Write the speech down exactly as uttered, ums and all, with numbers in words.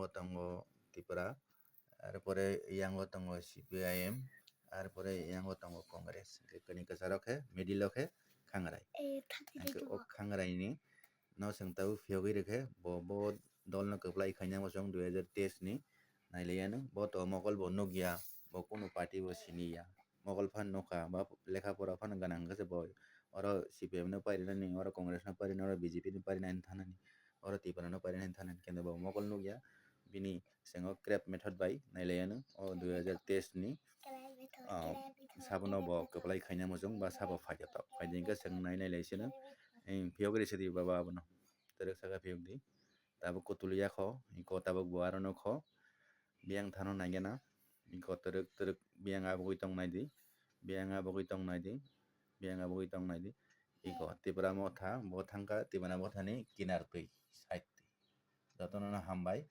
o tongo Tripura, arpore yango tongo C P I M, arpore yango tongo Congress. Hwnkhe kwnwi kwcharo khe middle o khe Khangrai. Hwnkhe o Khangrai ni no chwng tabuk phiyogwi rwkhe bo, bo dol no kwplai khaina muchung dui hajar teis ni nailaiya no. Bo to mokol bo nukya, bo kunu party bo siniya. Mokol phan nukha, ba lekha pora phan gwnang khe se bo oro C P M no parinani, oro Congress no parinani, oro B J P no parinani thanani, oro Tripura no parinani thanani, kintu bo mokol nukya. Bini chwng o crap method bai nailaiya no o dui hajar teis ni, ah, sabono bo kwplai khaina muchung ba sabo phaikha tok. Phaidi hwnkhe chwng nai nailai sino, phiyogwi rwsidi baba abono. Twrwk saka phiyokdi. Tabuk kutulya kho, iko tabuk bo aro nukho. Biyang thano naigena. Iko twrwk twrwk biyang abugwi tong naidi. Biyang abugwi tong naidi. Biyang abugwi tong naidi. Iko Tipra Motha, bo thangkha Tipra Mothani kinar twi side twi. Jotono no hambai.